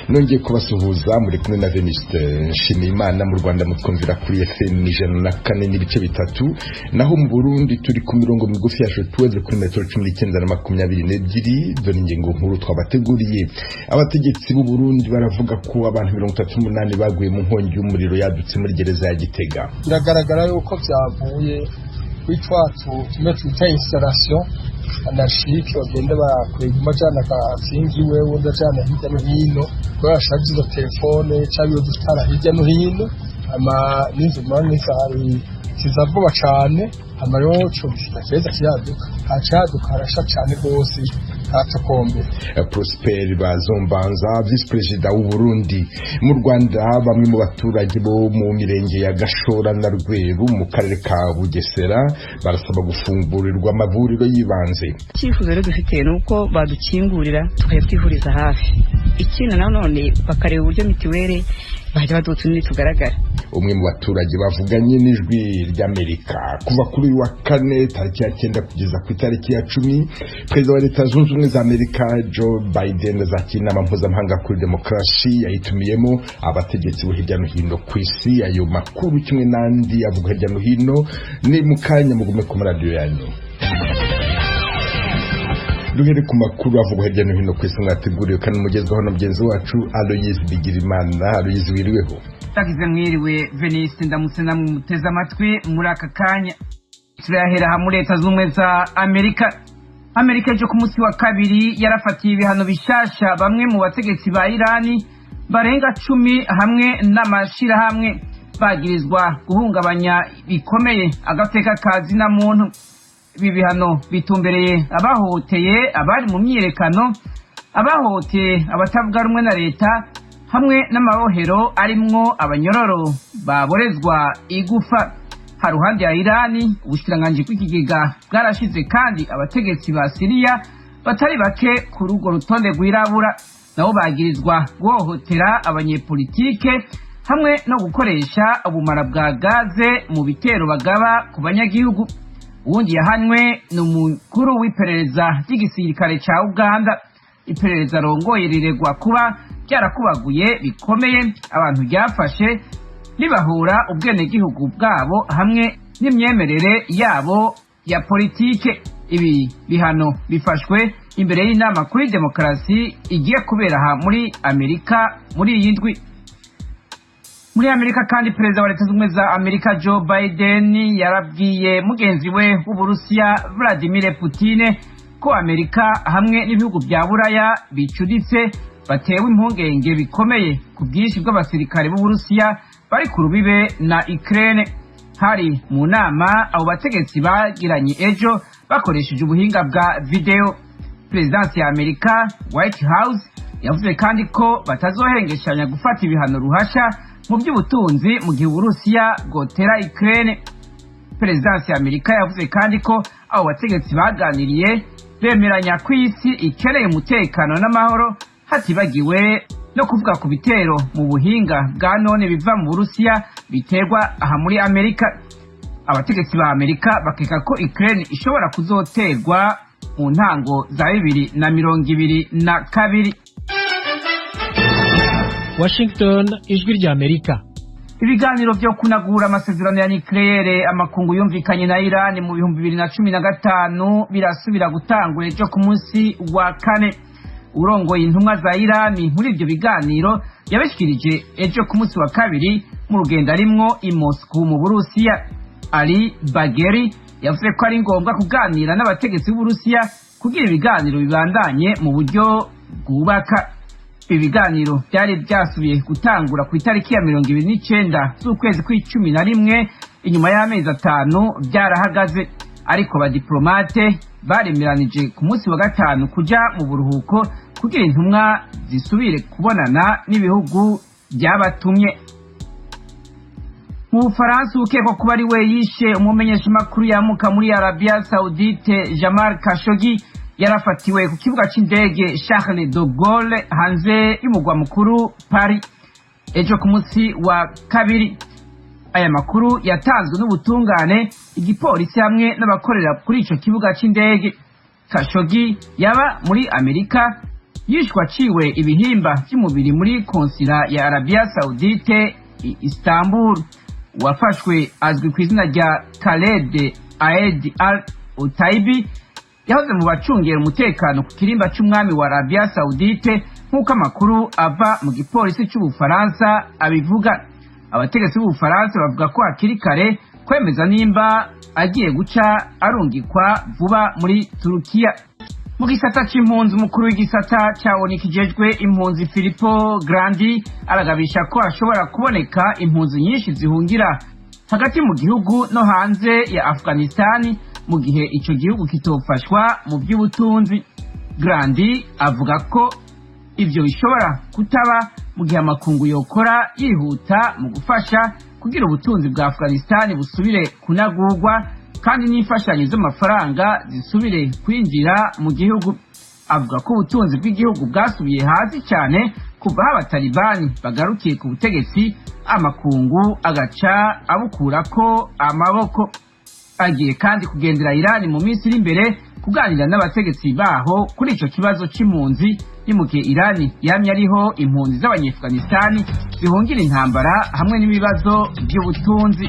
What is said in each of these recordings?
Nongeye kubasuhuza, muri kumwe na Venuste Nshimiyimana. Mu Rwanda mutwumvira kuri FM 104.3, naho mu Burundi turi ku mirongo migufi ya shortwave kuri metero 19 na 22. Dore ingingo nkuru twabateguriye. Abategetsi b'u Burundi baravuga ko abantu 38 baguye mu nkongi y'umuriro yadutse muri gereza ya Gitega. Biragaragara yuko byavuye kuri twa tumwe twita installation anarchique, bagenda barakwega umajana akasingi iwe, uwundi ajana hirya no hino, kubera bashaje izo telefone canke iyo dutara hirya no hino, ama n'inzu n'izari ziza vuba cane, hama rero co gifita keza kiyaduka, hacaduka harasha cane rwose, hatokombera. Prosper Bazombanza, vice perezida w'u Burundi. Mu Rwanda, bamwe mu baturage bo mu mirenge ya Gashora na Rweru mu karere ka Bugesera barasaba gufungurirwa amavuriro y'ibanze. Icyifuzo rero dufite ni uko badukingurira tukajya twivuriza hafi. Ikindi nanone bakareba uburyo mitiweli bajya baduha utunini tugaragara. Umwe mu baturage bavuganye n'Ijwi ry'Amerika. Kuva kuri uyu wa kane tariki ya 9 kugeza ku itariki ya 10, Perezida wa Leta Zunze Ubumwe za Amerika Joe Biden azakira inama mpuzamahanga kuri demokarasi, yayitumiyemo abategetsi bo hirya no hino ku isi. Ayo makuru kimwe n'andi avuga hirya no hino ni mu kanya, mugume ku maradiyo yanyu. Duhere ku makuru avugwa hirya no hino ku isi mwateguriwe kandi mugezwaho na mugenzi wacu Aloyizi Bigirimana. Aloyizi, wiriweho? Tagize mwiriwe Veniste, ndamutse namwe muteze amatwi muri aka kanya. Turayahera hamwe Leta z'Ubumwe za Amerika. Amerika ejo ku munsi wa kabiri yarafatiye ibihano bishasha bamwe mu bategetsi ba Irani barenga 10 hamwe n'amashirahamwe, bagirizwa guhungabanya bikomeye agateka ka zina muntu. Ibi bihano bitumbereye abahohoteye abari mu myiyerekano, abahohoteye abatavuga rumwe na leta, hamwe n'amabohero arimwo abanyororo baborezwa igufa. Haruhande ya Irani, ubushikiranganji bw'ikigega bwarashize kandi abategetsi ba Siriya batari bake kuri urwo rutonde rwirabura, nabo bagirizwa guhohotera abanyepolitike hamwe no gukoresha ubumara bwa gaze mu bitero bagaba ku banyagihugu. Uwundi yahanwe ni umukuru w'iperereza ry'igisirikare ca Uganda. Iperereza rongoye riregwa kuba ryarakubaguye bikomeye abantu ryafashe, ribahura ubwenegihugu bwabo hamwe n'imyemerere yabo ya politike. Ibi bihano bifashwe imbere y'inama kuri demokarasi igiye kubera aha muri Amerika muri iyi ndwi. Muri Amerika kandi, Perezida wa Leta Zunze za Amerika Joe Biden yarabwiye mugenzi we w'Uburusiya Vladimir Putin ko Amerika hamwe n'ibihugu bya Buraya bicuditse batewe impungenge bikomeye ku bwinshi bw'abasirikare b'Uburusiya bari ku rubibe na Ukraine. Hari mu nama abo bategetsi bagiranye ejo bakoresheje ubuhinga bwa video. Perezidansi ya Amerika, White House, yavuze kandi ko batazohengeshanya gufata ibihano ruhasha mu by'ubutunzi mu gihe Uburusiya bwotera Ukraine. Perezidansi ya Amerika yavuze kandi ko abo bategetsi baganiriye bemeranya ko isi ikeneye umutekano n'amahoro, hatibagiwe no kuvuga ku bitero mu buhinga bwa none biva mu Burusiya biterwa aha muri Amerika. Abategetsi ba Amerika bakeka ko Ukraine ishobora kuzoterwa mu ntango za 2022. Washington, Ijwi rya Amerika. Ibiganiro byo kunagura amasezerano ya nucleaire amakungu yumvikanye na Iran mu 2015 birasubira gutangura ejo ku munsi wa kane. Urongoye intumwa za Iran muri ibyo biganiro yabishikirije ejo ku munsi wa kabiri mu rugendo arimwo i Moscow mu Burusiya. Ali Bagheri yavuze ko ari ngombwa kuganira n'abategetsi b'Uburusiya kugira ibiganiro bibandanye mu buryo bwubaka. Ibi biganiro byari byasubiye gutangura ku itariki ya 29 z'ukwezi kw'icumi na rimwe inyuma y'amezi 5 byarahagaze, ariko abadiplomate baremeranije ku munsi wa gatanu kuja mu buruhuko kugira intumwa zisubire kubonana n'ibihugu byabatumye. Mu Bufaransa, ukekwa kuba ari we yishe umumenyeshamakuru yamuka muri Arabia Saudite Jamal Khashoggi yarafatiwe ku kibuga c'indege Charles de Gaulle hanze y'umugwa mukuru Paris ejo ku munsi wa kabiri. Aya makuru yatanzwe n'ubutungane, igipolisi hamwe n'abakorera kuri ico kibuga c'indege. Khashoggi yaba muri Amerika. Yishwe aciwe ibihimba vy'umubiri muri konsila ya Arabia Saudite i Istanbul. Uwafashwe azwi ku izina rya Khaled Aed Al Otaibi, yahoze mu bacungera umutekano ku kirimba c'umwami wa Arabia Saudite, nk'uko amakuru ava mu gipolisi c'Ubufaransa abivuga. Abategetsi b'Ubufaransa bavuga ko hakiri kare kwemeza nimba agiye guca arungikwa vuba muri Turukiya. Mu gisata c'impunzi, umukuru w'igisata ca ONU kijejwe impunzi, Filippo Grandi, aragabisha ko hashobora kuboneka impunzi nyinshi zihungira hagati mu gihugu no hanze ya Afghanistani mu gihe ico gihugu kitofashwa mu by'ubutunzi. Grandi avuga ko ivyo bishobora kutaba mu gihe amakungu yokora yihuta mu gufasha kugira ubutunzi bwa Afghanistani busubire kunagurwa kandi n'imfashanyo z'amafaranga zisubire kwinjira mu gihugu. Avuga ko ubutunzi bw'igihugu bwasubiye hasi cyane kuva aho Abatalibani bagarukiye ku butegetsi, amakungu agaca abukurako amaboko. Agiye kandi kugendera Irani mu minsi iri imbere kuganira n'abategetsi baho kuri ico kibazo c'impunzi, ni mu gihe Irani yamye ariho impunzi z'Abanyeafghanistani zihungira intambara hamwe n'ibibazo by'ubutunzi.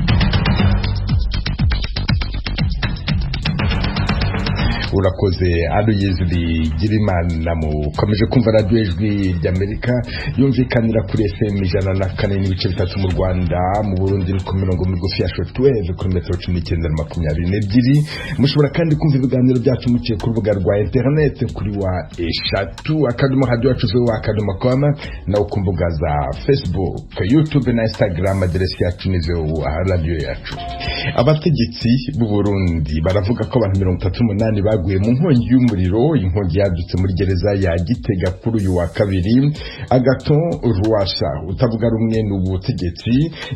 Urakoze, Aloyizi Bigirimana. Mukomeje kumva Radiyo Ijwi ry'Amerika yumvikanira kuri FM 104.3 mu Rwanda. Mu Burundi ni ku mirongo migufi ya shortwave kuri metero 19 na 22. Mushobora kandi kumva ibiganiro byacu muciye ku rubuga rwa interineti kuri www.radioyacuvoa.com, naho ku mbuga za Facebook, YouTube na Instagram aderesi yacu ni VOA Radiyo Yacu. Abategetsi b'u Burundi baravuga ko abantu 38 baguye mu nkongi y'umuriro, inkongi yadutse muri gereza ya Gitega kuri uyu wa kabiri. Agathon Rwasa, utavuga rumwe n'ubutegetsi,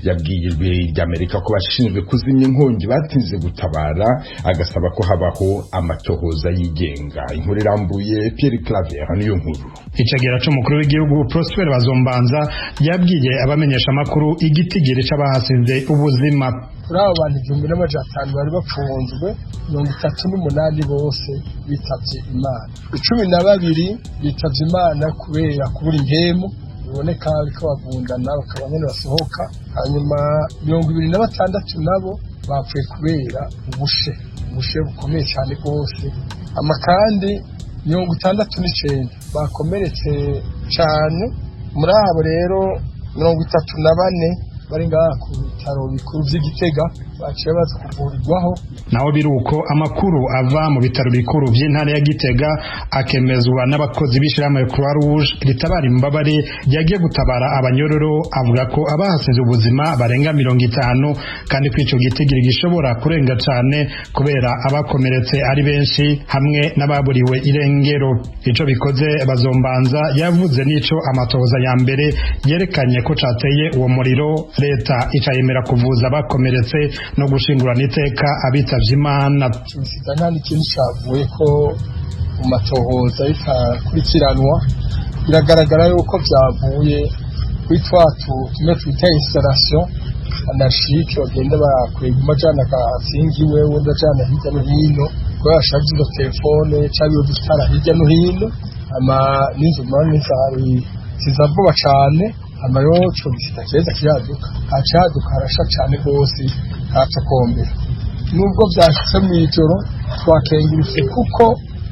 yabwiye Ijwi ry'Amerika ko bashinzwe kuzimya inkongi batinze gutabara, agasaba ko habaho amatohoza yigenga. Inkuru irambuye, Pierre Claver niyo nkuru. Icegera c'umukuru w'igihugu, Prosper Bazombanza, yabwiye abamenyesha amakuru igitigiri c'abahasize ubuzima. Kuri abo bantu 1500 bari bapfunzwe, 38 bose bitavye Imana. 12 bitavye Imana kubera kubura impemu, biboneka bariko bagundana bakaba nyene basohoka. Hanyuma 26 nabo bapfuye kubera ubushe, ubushe bukomeye cyane rwose. Ama kandi 69 bakomeretse cane. Muri abo rero 34 bari ngaha ku bitaro bikuru vy'i Gitega, baciye baza kuvurirwaho. Naho biruko, amakuru ava mu bitaro bikuru vy'intara ya Gitega akemezwa n'abakozi b'ishirahamwe Croix Rouge ritabara imbabare ryagiye gutabara abanyororo, avuga ko abahasize ubuzima barenga 50, kandi ko ico gitigiri gishobora kurenga cane kubera abakomeretse ari benshi hamwe n'ababuriwe irengero. Ico bikoze, Bazombanza yavuze n'ico amatohoza ya mbere yerekanye ko cateye uwo muriro, leta icayemera kuvuza abakomeretse no gushingurana iteka abitavye Imana. Sida nta n'ikintu cavuye ko mu matohoza bikakurikiranwa. Biragaragara yuko vyavuye kuri twa tumwe twita installation anarchique, bagenda bakwega umajana akasinga iwe, uwundi ajana hirya no hino, kubera bashaje izo telefone canke iyo dutara hirya no hino. Ama n'inzu murabona zari ziza vuba cane. Hama rero ico gisida keza kiraduka, hacaduka harasha cane rwose, hatokombera. Nubwo vyashitse mw'ijoro, twakengurutse kuko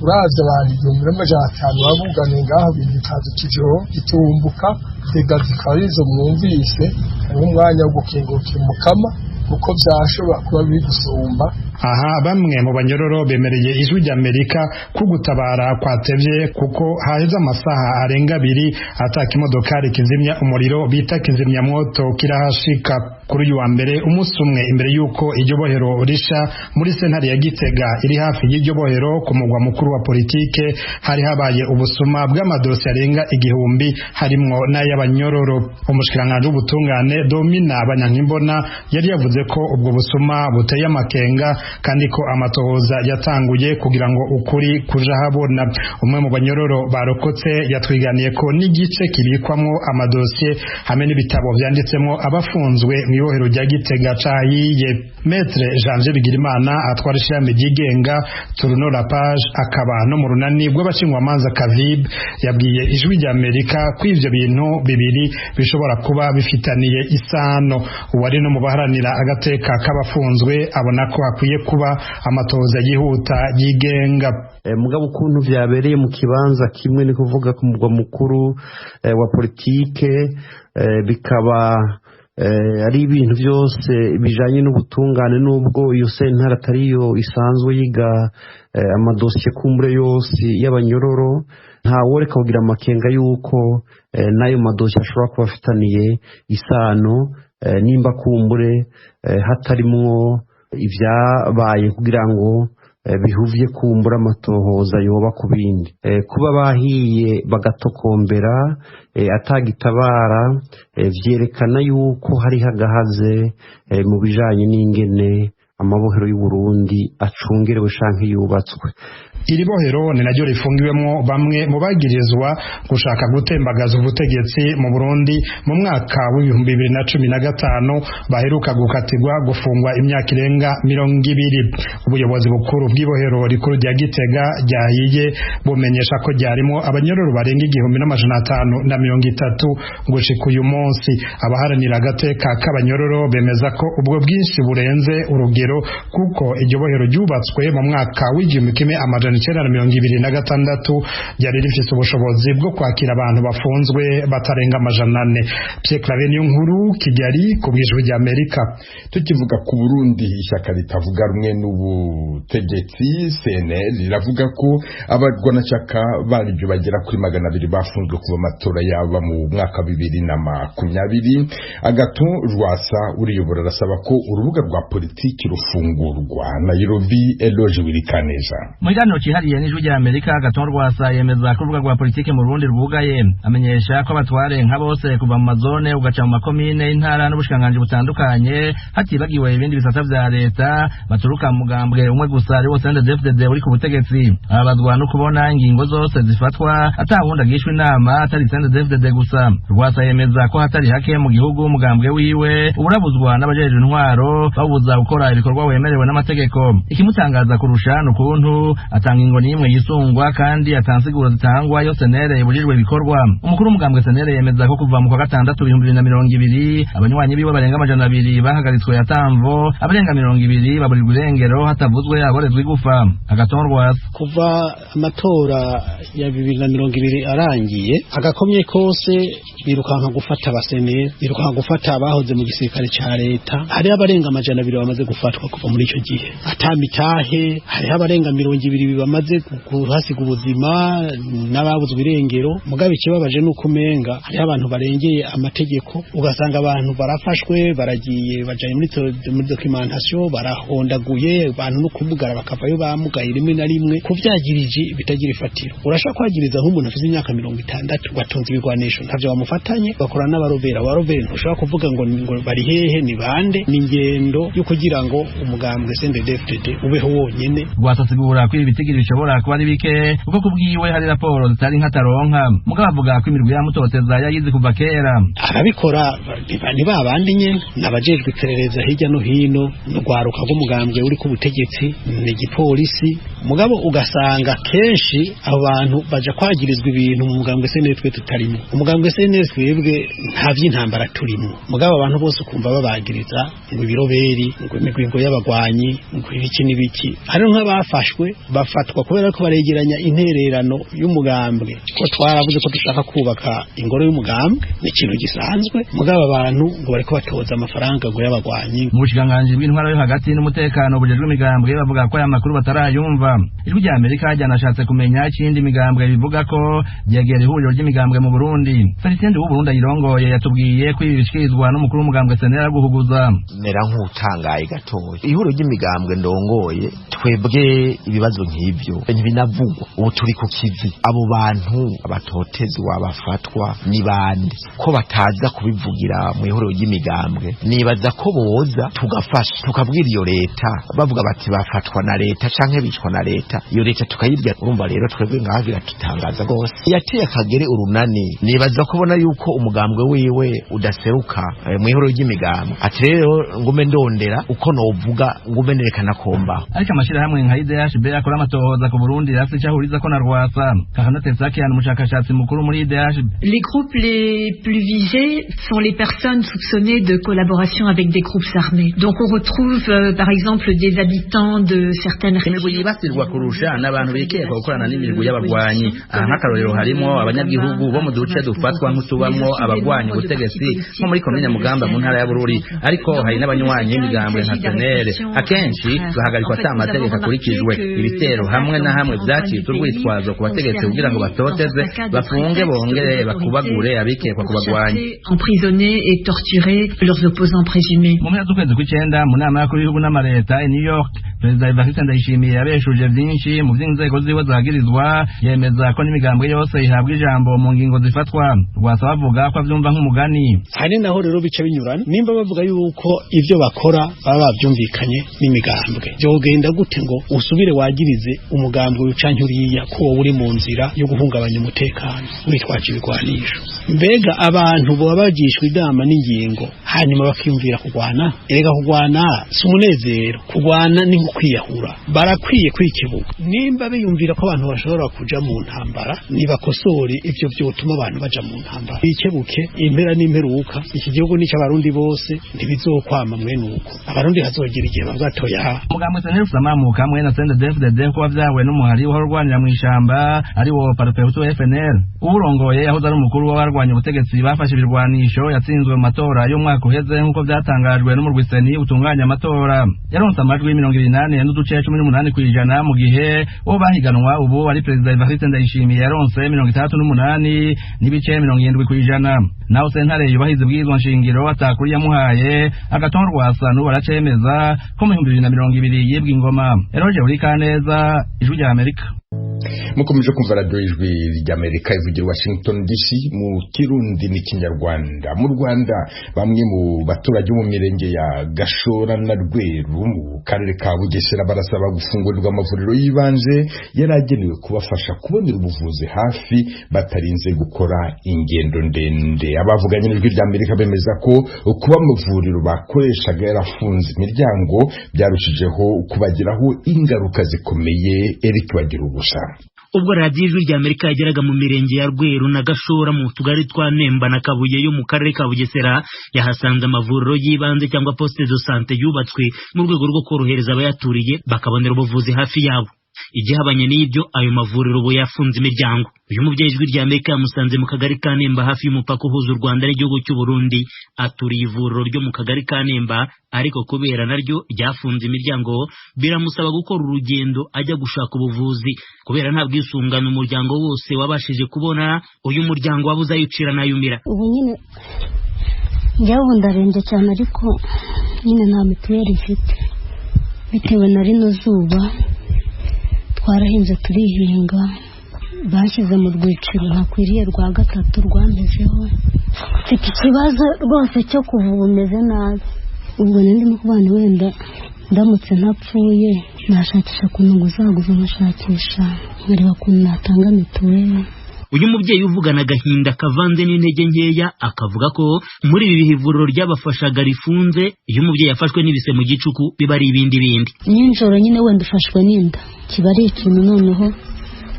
uravye abantu 1500 babuganiye ngaho, ibintu bikaduka ijoro gitumbuka, dégâts zikaba arizo mwumvise. Hariho umwanya wo gukengurukira Umukama kuko vyashobora kuba biri gusumba. Aha bamwe mu banyororo bemereye Ijwi ry'Amerika ko gutabara kwatevye, kuko haheze amasaha arenga 2 ataka imodokari kizimya umuriro bita kizimyamwoto kirahashika. Kuri uyu wa mbere, umunsi umwe imbere y'uko iryo bohero risha, muri sentare ya Gitega iri hafi y'iryo bohero ku mugwa mukuru wa politike, hari habaye ubusuma bw'amadosiye arenga 1000, harimwo n'ay'abanyororo. Umushikiranganji w'ubutungane, Domina Banyankimbona, yari yavuze ko ubwo busuma buteye amakenga. kandi ko amatohoza yatanguye kugira ngo ukuri kuja habona. Umwe mu banyororo barokotse yatwiganiye ko n'igice kibikwamwo amadosiye hamwe n'ibitabo vyanditsemwo abafunzwe mw'ibohero rya Gitega cahiye. Maître Janvier Bigirimana atwara ishirahamwe ryigenga Tourno la page, akaba no mu runani rw'abashingwamanza Kavib, yabwiye Ijwi rya Amerika ko ivyo bintu bibiri bishobora kuba bifitaniye isano. Uwari no mu baharanira agateka k'abafunzwe abona ko hakwiye kuba amatohoza yihuta yigenga. Mugabo ukuntu vyabereye mu kibanza kimwe, ni kuvuga ku mugwa mukuru wa politike, bikaba ari ibintu byose bijanye n'ubutungane, n'ubwo iyo sentare atariyo isanzwe yiga amadosiye kumbure yose y'abanyororo, ntaworeka kugira amakenga y'uko n'ayo madosiye ashobora kuba afitaniye isano, nimba kumbure hatarimwo ibyabaye kugira ngo bihuvye kumbura amatohoza yoba ku bindi. Kuba bahiye bagatokombera atagitabara, vyerekana yuko hari hagahaze mu bijanye n'ingene amabohero y'u Burundi acungerewe canke yubatswe. Iri bohero ni naryo rifungiwemwo bamwe mu bagirizwa gushaka gutembagaza ubutegetsi mu Burundi mu mwaka w'2015, baheruka gukatirwa gufungwa imyaka irenga 20. Ubuyobozi bukuru bw'ibohero rikuru rya Gitega ryahiye bumenyesha ko ryarimo abanyororo barenga 1530 gushika uyu munsi. Abaharanira agateka k'abanyororo bemeza ko ubwo bwinshi burenze urugero, kuko iryo bohero ryubatswe mu mwaka w'1926 ryari rifise ubushobozi bwo kwakira abantu bafunzwe batarenga 400. Pierre Claver Niyonkuru, Kigali, ku bw'Ijwi rya Amerika. Tukivuga ku Burundi, ishyaka ritavuga rumwe n'ubutegetsi CNL riravuga ko abarwanashyaka baryo bagera kuri 200 bafunzwe kuva amatora yaba mu mwaka 2020. Agathon Rwasa uriyobora arasaba ko urubuga rwa politiki rufungurwa. Nairobi, Eloge Wirikaneza. Mu kiganiro cyihariye n'Ijwi rya Amerika, Agathon Rwasa yemeza ko urubuga rwa politiki mu Burundi rwugaye. Amenyesha ko abatware nka bose, kuva mu mazone ugaca mu makomine, intara n'ubushikiranganji butandukanye, hatibagiwe ibindi bisata vya leta, baturuka mu mugambwe umwe gusa, ari wo CNDD-FDD uri ku butegetsi. Ababazwa no kubona ingingo zose zifatwa atawundi agishwa inama atari CNDD-FDD gusa. Rwasa yemeza ko hatari hake mu gihugu umugambwe wiwe uburabuzwa n'abajejwe intwaro, bawubuza gukora ibikorwa wemerewe n'amategeko. Ikimutangaza kurusha ni ukuntu atanga ingo n'imwe yisungwa kandi atansiguro zitangwa yo senere ibujijwe ibikorwa. Umukuru w'umugambwe senere yemeza ko kuva mu kwa gatandatu 2020 abanywanyi biwe barenga 200 bahagaritswe atamvo, abarenga 20 baburirwa irengero, hatavuzwe aborezwa igufa. Agathon Rwasa: Kuva amatora ya 2020 arangiye, agakomye kose birukanka gufata abasenere, birukanka gufata abahoze mu gisirikare ca leta. Hariho abarenga 200 bamaze gufatwa kuva muri ico gihe atamitahe, hariho abarenga 20 bamaze kuhasiga ubuzima n'ababuzwe irengero. Mugabe ikibabaje nuko umenga hariho abantu barengeye amategeko, ugasanga abantu barafashwe, baragiye bajanye muri documentation, barahondaguye abantu no kumugara bakavayo bamugaye, rimwe na rimwe kuvyagirije bitagira ifatiro. Urashobora kwagiriza nk'umuntu afite imyaka 60 watunze ibigwanisho, ntavyo bamufatanye, bakora n'abarobera. Abarobera ntushobora kuvuga ngo bari hehe, ni bande. Ni ingendo yo kugira ngo umugambwe CNDD-FDD ubeho wonyene. Rwasasigura ko ibi bitigiri bishobora kuba ari bike, kuko kubwiwe hari raporo zitari nk'ataronka. Mugabo avuga ko imirwi yamutoteza yayizi kuva kera. Ababikora ni ba bandi nyene, n'abajejwe iperereza hirya no hino, n'urwaruka rw'umugambwe uri ku butegetsi, ni igipolisi. Mugabo ugasanga kenshi abo bantu baja kwagirizwa ibintu mu mugambwe CNL twe tutarimo. Umugambwe CNL twebwe nta vy'intambara turimo, mugabo abantu bose ukumva babagiriza ngo ibiroberi, ngo imigwi y'abagwanyi, ngo ibiki n'ibiki. Hariho nk'abafashwe, bafatwa kubera ko baregeranya intererano y'umugambwe, ko twaravuze ko dushaka kubaka ingoro y'umugambwe, ni ikintu gisanzwe, mugabo abantu ngo bariko batoza amafaranga ngo y'abagwanyi. Mu bushikiranganji bw'intwaro yo hagati n'umutekano bujejwe imigambwe bavuga ko aya makuru batarayumva. gufungwa. Ijwi rya Amerika ryanashatse kumenya ikindi migambwe bivuga ko ryegera ihuriro ry'imigambwe mu Burundi. Felicien w'Uburundi ayirongoye yatubwiye ko ibi bishikirizwa n'umukuru w'umugambwe CNL guhuguza. Mera nk'utangaye gatoya, ihuriro ry'imigambwe ndongoye twebwe ibibazo nk'ibyo ntibinavugwa. Ubu turi ku kivi, abo bantu abatotezwa bafatwa ni bande ko bataza kubivugira mu ihuriro ry'imigambwe? Nibaza ko boza tugafasha tukabwira iyo leta, bavuga bati bafatwa na leta canke bicwa na leta, iyo leta tukayibwira. Urumva rero twebwe ngaha biratutangaza rwose. Yateye akagere urunani, nibaza kubona yuko umugambwe wiwe udaseruka mu ihuriro ry'imigambwe, ati rero ngume ndondera uko novuga ngume nerekana komba. Ariko amashirahamwe nka IDHB akora amatohoza ku Burundi rafite icyo ahuriza ko na Rwasa. Kahana Tesakian, umushakashatsi mukuru muri IDHB. Les groupes les plus visés sont les personnes soupçonnées de collaboration avec des groupes armés. Donc on retrouve par exemple des habitants de certaines régions. Imigwi yibasirwa kurusha n'abantu bikekwa gukorana n'imigwi y'abagwanyi. Aha nk'akarorero harimo abanyagihugu bo mu duce dufatwa nk'utubamwo abagwanyi ubutegetsi, nko muri komine Mugamba mu ntara ya Bururi. Ariko hari n'abanywanyi b'imigambwe nka CNL, akenshi bahagarikwa ata amategeko akurikijwe. Ibitero hamwe na hamwe vyacitse urwitwazo ku bategetsi kugira ngo batoteze, bafunge, bongere bakubagure abikekwa kubagwanya. Emprisonner et torturer leurs opposants présumés. Mu mpera z'ukwezi kw'icenda, mu nama y'abakuru b'ibihugu n'amareta i New York, Perezida Evariste Ndayishimiye yabeshuje vyinshi mu vy'inzego ziwe zagirizwa, yemeza ko n'imigambwe yose ihabwa ijambo mu ngingo zifatwa. Rwasa bavuga ko avyumva nk'umugani. Hari naho rero bica binyurana, nimba bavuga yuko ivyo bakora baba bavyumvikanye n'imigambwe, vyogenda gute ngo usubire wagirize umugambwe ucanke uriya ko wowe uri mu nzira yo guhungabanya umutekano witwaje ibigwanisho? Mbega abantu boba bagishwa inama n'ingingo hanyuma bakiyumvira kugwana? Erega kugwana si umunezero, kugwana ni nko kwiyahura. Barakwiye kwikibuka. Nimba biyumvira ko abantu bashobora kuja mu ntambara, nibakosore ivyo vyotuma abantu baja mu ntambara, bikebuke impera n'imperuka. Iki gihugu ni cy'abarundi bose, ntibizokwama mwene uko abarundi hazogira igihe bazatoya. Umugambwe CNL usamamuka hamwe na CNDD-FDD kuba vyahuye n'umuhari uhora urwanira mw'ishamba ari wo Parpehutu FNL. Uwurongoye yahoze ari umukuru w'abarwanya ubutegetsi bafashe ibirwanisho, yatsinzwe mu matora y'umwaka uheze nk'uko vyatangajwe n'umurwi CENI utunganya amatora. Yaronse amajwi 28.18%, mu gihe uwo bahiganwa ubu ari Perezida Evariste Ndayishimiye yaronse 68.70%. Naho sentare yubahiriza ibwirizwa nshingiro atakuri yamuhaye, Agathon Rwasa n'ubu aracemeza ko mu 2020 yibwe ingoma. Eroge Burikaneza, Ijwi rya Amerika. Mukomeje kumva radiyo Ijwi ry'Amerika ivugira Washington DC mu Kirundi n'Ikinyarwanda. Mu Rwanda, bamwe mu baturage bo mu mirenge ya Gashora na Rweru mu karere ka Bugesera barasaba gufungurirwa amavuriro y'ibanze yari agenewe kubafasha kubonera ubuvuzi hafi batarinze gukora ingendo ndende. Abavuganye n'Ijwi ry'Amerika bemeza ko kuba amavuriro bakoreshaga yarafunze imiryango byarushijeho kubagiraho ingaruka zikomeye. Eric Bagira ubusa. Ubwo radiyo Ijwi rya Amerika yageraga mu mirenge ya Rweru na Gashora mu tugari twa Nemba na Kabuye yo mu karere ka Bugesera, yahasanze amavuriro y'ibanze cyangwa poste de sante yubatswe mu rwego rwo korohereza abayaturiye bakabonera ubuvuzi hafi yabo. Igihabanye n'ibyo, ayo mavuriro ubu yafunze imiryango. Uyu mubyeyi Ijwi rya Amerika yamusanze mu kagari ka Nemba hafi y'umupaka uhuza u Rwanda n'igihugu cy'u Burundi. Aturiye ivuriro ryo mu kagari ka Nemba, ariko kubera naryo ryafunze imiryango biramusaba gukora urugendo ajya gushaka ubuvuzi. Kubera nta bwisungane umuryango wose wabashije kubona, uyu muryango wabuze ayucira n'ayumira. Ubu nyine njyaho ndarembye cyane, ariko nyine nta mituweli mfite bitewe na rino zuba. Twarahinze turihinga, bashyize mu rwiciro ntakwiriye rwa gatatu rwampezeho. Mfite ikibazo rwose cyo kuva ubu meze nabi. Ubwo ndimo kubana wenda ndamutse ntapfuye nashakisha ukuntu nguzaguza, nkashakisha nkareba ukuntu natanga mituweli. Uyu mubyeyi uvugana agahinda kavanze n'intege nkeya akavuga ko muri ibi bihe ivuriro ryabafashaga rifunze, iyo umubyeyi afashwe n'ibise mu gicuku biba ari ibindi bindi. Nijoro nyine wenda ufashwe n'inda, kiba ari ikintu noneho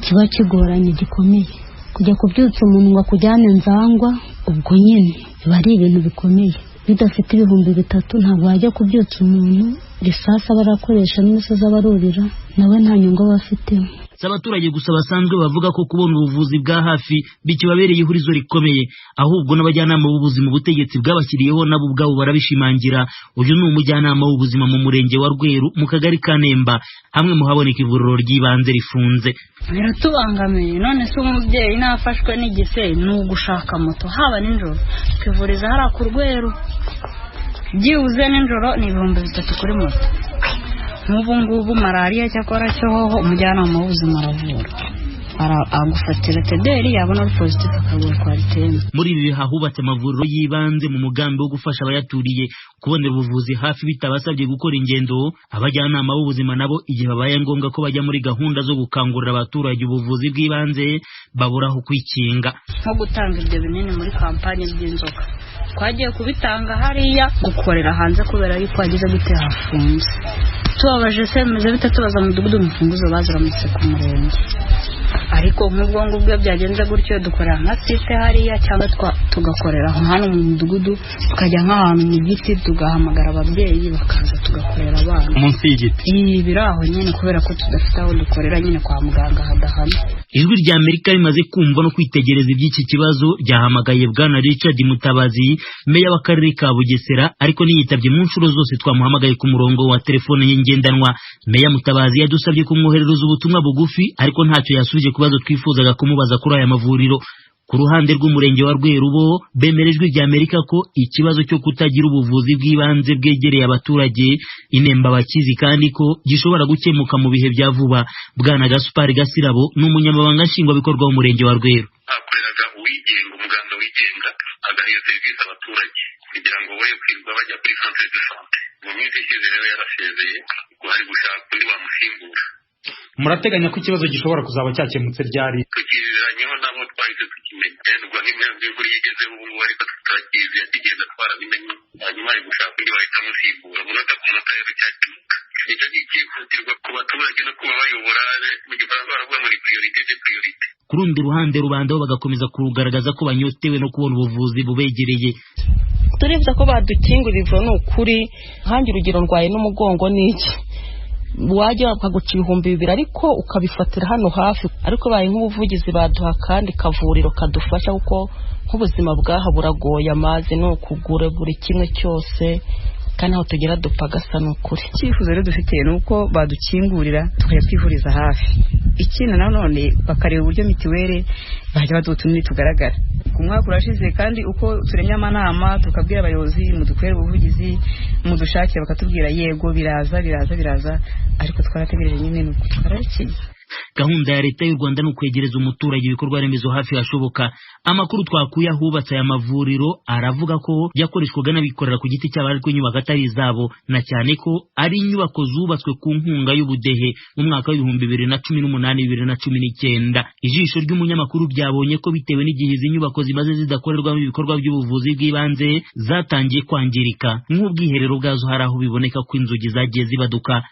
kiba kigoranye gikomeye. Kujya kubyutsa umuntu ngo akujyane nzangwa, ubwo nyine biba ari ibintu bikomeye. Bidafite 3000 ntabwo wajya kubyutsa umuntu. Risasi aba arakoresha n'imisozi aba arurira, nawe nta nyungu aba afitemo. Si abaturage gusa basanzwe bavuga ko kubona ubuvuzi bwa hafi bikibabereye ihurizo rikomeye, ahubwo n'abajyanama b'ubuzima ubutegetsi bwabashyiriyeho nabo ubwabo barabishimangira. Uyu ni umujyanama w'ubuzima mu murenge wa Rweru mu kagari ka Nemba, hamwe mu haboneka ivuriro ry'ibanze rifunze. Biratubangamiye. None se umubyeyi nafashwe n'igise ni ugushaka moto haba nijoro, twivuriza hariya ku Rweru, byibuze nijoro ni 3000 kuri moto. Nk'ubu ngubu malariya cyakora cyo hoho umujyanama w'ubuzima aravura, agufatira tederi, yabona ari positive akaguha kwariteme. Muri ibi bihe hubatse amavuriro y'ibanze mu mugambi wo gufasha abayaturiye kubonera ubuvuzi hafi bitabasabye gukora ingendo. Abajyanama b'ubuzima nabo igihe babaye ngombwa ko bajya muri gahunda zo gukangurira abaturage ubuvuzi bw'ibanze babura aho kwikinga. Nko gutanga ibyo binini muri kampani by'inzoka, twagiye kubitanga hariya gukorera hanze kubera yuko hagize gute hafunze. Tubabaje se bimeze bite, tubaza mudugudu umufunguzo baziramutse ku murenge. Ariko nk'ubwo ngubwo byagenze gutyo dukorera nka site hariya, cyangwa tugakorera hano mu mudugudu, tukajya nk'ahantu mu giti tugahamagara ababyeyi bakaza tugakorera abana munsi y'igiti. Ibi biri aho nyine kubera ko tudafite aho dukorera nyine kwa muganga hadahana. Ijwi rya Amerika rimaze kumva no kwitegereza iby'iki kibazo ryahamagaye Bwana Richard Mutabazi, meya w'akarere ka Bugesera, ariko ntiyitabye mu nshuro zose twamuhamagaye ku murongo wa telefone ye ngendanwa. Meya Mutabazi yadusabye kumwoherereza ubutumwa bugufi, ariko ntacyo yasubije ku bibazo twifuzaga kumubaza kuri aya mavuriro. Ku ruhande rw'umurenge wa Rweru bo bemerejwe rya Amerika ko ikibazo cyo kutagira ubuvuzi bw'ibanze bwegereye abaturage inemba bakizi, kandi ko gishobora gukemuka mu bihe bya vuba. Bwana Gaspard Gasirabo ni umunyamabanga nshingwabikorwa w'umurenge wa Rweru. Hakoreraga uwigenga, umuganga wigenga agaha iyo serivisi abaturage kugira ngo we kwirirwa bajya kuri centre de santé. Mu minsi ishize rero yarasezeye, hari gushaka undi wamusimbura. Murateganya ko ikibazo gishobora kuzaba cyakemutse ryari? Tukiziranyeho nabo twahise tukimenya, ubwo nk'imvura igezeho ubu ngubu ariko turakizi, yakigenda twarabimenye, hanyuma ari gushaka undi wahita amusimbura umunota ku munota rero cyakemuka. Nicyo cyihutirwa ku baturage no kuba bayobora, mu gifaransa baravuga muri priorité de priorité. Ku rundi ruhande rubanda bo bagakomeza kugaragaza ko banyotewe no kubona ubuvuzi bubegereye. Turifuza ko badukingurira ivuriro, ni ukuri. Nkanjye urugero ndwaye n'umugongo n'iki, wajya bakaguca 2000 ariko ukabifatira hano hafi. Ariko baye nk'ubuvugizi baduha kandi kavuriro kadufasha, kuko nk'ubuzima bwaha buragoye, amazi ni ukugura buri kimwe cyose, kandi aho tugera dupagasa ni ukuri. Icyifuzo rero dufite ni uko badukingurira tukajya twivuriza hafi. Ikindi nanone bakareba uburyo mituweli bajya baduha utunini tugaragara. Ku mwaka urashize kandi uko turemye amanama tukabwira abayobozi mudukorere ubuvugizi mudushakire, bakatubwira yego biraza biraza biraza, ariko twarategereje nyine nuko twararekeye. Gahunda ya leta y'u Rwanda ni ukwegereza umuturage ibikorwa remezo hafi hashoboka. Amakuru twakuye ahubatse aya mavuriro aravuga ko yakoreshwaga n'abikorera ku giti cyabo, ariko inyubako atari izabo, na cyane ko ari inyubako zubatswe ku nkunga y'ubudehe mu mwaka wa 2018 2019. Ijisho ry'umunyamakuru ryabonye ko bitewe n'igihe izi nyubako zimaze zidakorerwamo ibikorwa by'ubuvuzi bw'ibanze zatangiye kwangirika, nk'ubwiherero bwazo hari aho biboneka ko inzugi zagiye zibaduka.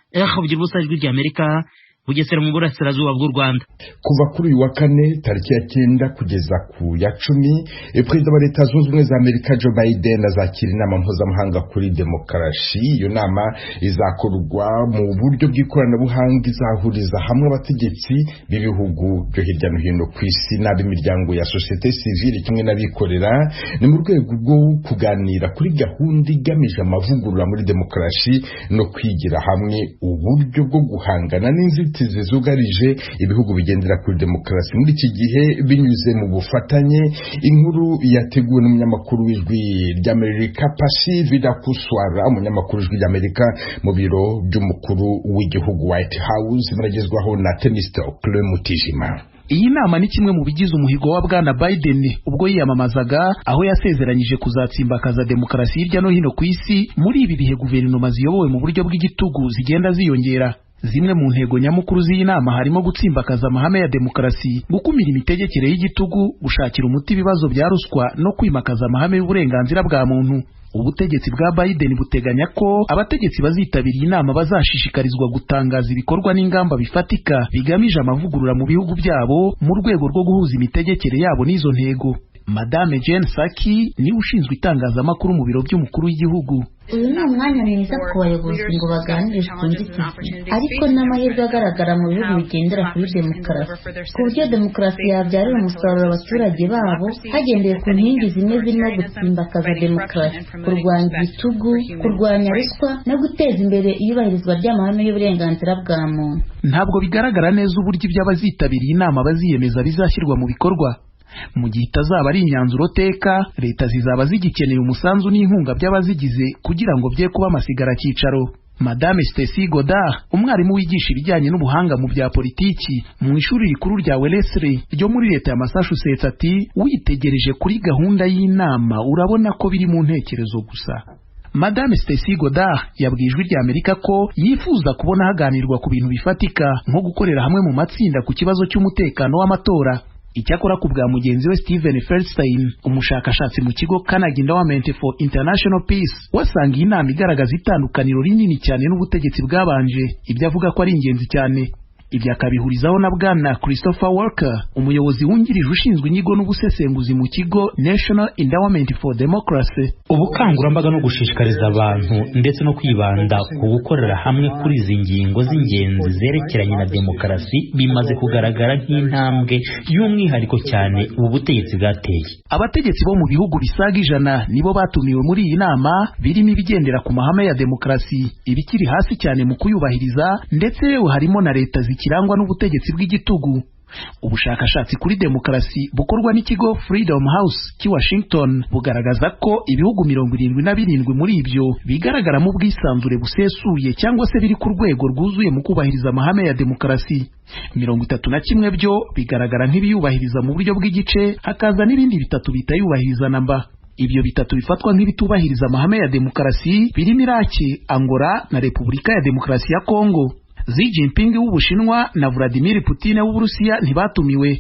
Ubusa Ijwi rya Amerika, Bugesera mu burasirazuba bw'u Rwanda. Kuva kuri uyu wa kane tariki ya 9 kugeza ku ya 10, Perezida wa Leta Zunze Ubumwe za Amerika Joe Biden azakira inama mpuzamahanga kuri demokarasi. Iyo nama izakorwa mu buryo bw'ikoranabuhanga, izahuriza hamwe abategetsi b'ibihugu byo hirya no hino ku isi n'ab'imiryango ya sosiyete sivile kimwe n'abikorera. Ni mu rwego rwo kuganira kuri gahunda igamije amavugurura muri demokarasi no kwigira hamwe uburyo bwo guhangana n'inzitizi zugarije ibihugu bigendera kuri demokarasi muri iki gihe binyuze mu bufatanye. Inkuru yateguwe n'umunyamakuru w'Ijwi ry'Amerika Pasi Vidakuswara, umunyamakuru w'Ijwi ry'Amerika mu biro by'umukuru w'igihugu White House, muragezwaho na Temistocle Mutijima. Iyi nama ni kimwe mu bigize umuhigo wa Bwana Biden ubwo yiyamamazaga, aho yasezeranyije kuzatsimbakaza demokarasi hirya no hino ku isi muri ibi bihe guverinoma ziyobowe mu buryo bw'igitugu zigenda ziyongera. Zimwe mu ntego nyamukuru z'iyi nama harimo gutsimbakaza amahame ya demokarasi, gukumira imitegekere y'igitugu, gushakira umuti ibibazo bya ruswa no kwimakaza amahame y'uburenganzira bwa muntu. Ubutegetsi bwa Biden buteganya ko abategetsi bazitabira iyi nama bazashishikarizwa gutangaza ibikorwa n'ingamba bifatika bigamije amavugurura mu bihugu byabo mu rwego rwo guhuza imitegekere yabo n'izo ntego. Madame Jane Saki niwe ushinzwe itangazamakuru mu biro by'umukuru w'igihugu. Uyu ni umwanya mwiza ku bayobozi ngo baganire ku nzitizi, ariko n'amahirwe agaragara mu bihugu bigendera kuri demokarasi, ku buryo demokarasi yabyarira umusaruro abaturage babo hagendewe ku nkingi zimwe zirimo gutsimbakaza demokarasi, kurwanya igitugu, kurwanya ruswa no guteza imbere iyubahirizwa ry'amahame y'uburenganzira bwa muntu. Ntabwo bigaragara neza uburyo iby'abazitabiriye inama baziyemeza bizashyirwa mu bikorwa. Mu gihe itazaba ari imyanzuro teka, leta zizaba zigikeneye umusanzu n'inkunga by'abazigize kugira ngo bye kuba amasigara cyicaro. Madame Stacy Godard, umwarimu wigisha ibijyanye n'ubuhanga mu bya politiki mu ishuri rikuru rya Wellesley ryo muri leta ya Massachusetts, ati witegereje kuri gahunda y'inama urabona ko biri mu ntekerezo gusa. Madame Stacy Godard yabwiye Ijwi rya Amerika ko yifuza kubona haganirwa ku bintu bifatika nko gukorera hamwe mu matsinda ku kibazo cy'umutekano w'amatora. Icyakora ku bwa mugenzi we Steven Feldstein, umushakashatsi mu kigo Carnegie Endowment for International Peace, wasanga iyi nama igaragaza itandukaniro rinini cyane n'ubutegetsi bwabanje, ibyo avuga ko ari ingenzi cyane. Ibyo akabihurizaho na Bwana Christopher Walker, umuyobozi wungirije ushinzwe inyigo n'ubusesenguzi mu kigo National Endowment for Democracy. Ubukangurambaga no gushishikariza abantu ndetse no kwibanda ku gukorera hamwe kuri izi ngingo z'ingenzi zerekeranye na demokarasi bimaze kugaragara nk'intambwe y'umwihariko cyane ubu butegetsi bwateye. Abategetsi bo mu bihugu bisaga 100 nibo batumiwe muri iyi nama, birimo ibigendera ku mahame ya demokarasi, ibikiri hasi cyane mu kuyubahiriza, ndetse yewe harimo na leta zikirangwa n'ubutegetsi bw'igitugu. Ubushakashatsi kuri demokarasi bukorwa n'ikigo Freedom House cy'i Washington bugaragaza ko ibihugu 77 muri ibyo bigaragaramo ubwisanzure busesuye cyangwa se biri ku rwego rwuzuye mu kubahiriza amahame ya demokarasi. 31 byo bigaragara nk'ibiyubahiriza mu buryo bw'igice, hakaza n'ibindi 3 bitayubahiriza namba. Ibyo 3 bifatwa nk'ibitubahiriza amahame ya demokarasi birimo Iraki, Angola na Repubulika ya Demokarasi ya Kongo. Xi Jinping w'Ubushinwa na Vladimir Putin w'Uburusiya ntibatumiwe.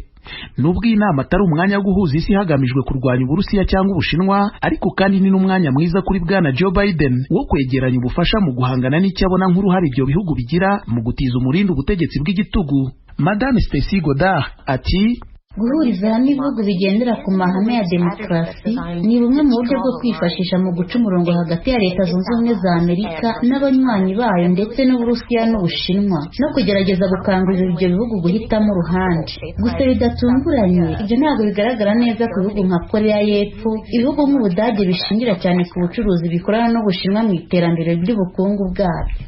Nubwo iyi nama atari umwanya wo guhuza isi hagamijwe kurwanya Uburusiya cyangwa Ubushinwa, ariko kandi ni n'umwanya mwiza kuri Bwana Joe Biden wo kwegeranya ubufasha mu guhangana n'icyo abona nk'uruhare ibyo bihugu bigira mu gutiza umurindi ubutegetsi bw'igitugu. Madame Stacy Godard ati guhuriza hamwe ibihugu bigendera ku mahame ya demokarasi ni bumwe mu buryo bwo kwifashisha mu guca umurongo hagati ya Leta Zunze Ubumwe za Amerika n'abanywanyi bayo ndetse n'Uburusiya n'Ubushinwa, no kugerageza gukangurira ibyo bihugu guhitamo uruhande. Gusa bidatunguranye, ibyo ntabwo bigaragara neza ku bihugu nka Korea y'Epfo, ibihugu nk'Ubudage bishingira cyane ku bucuruzi bikorana n'Ubushinwa mu iterambere ry'ubukungu bwabyo.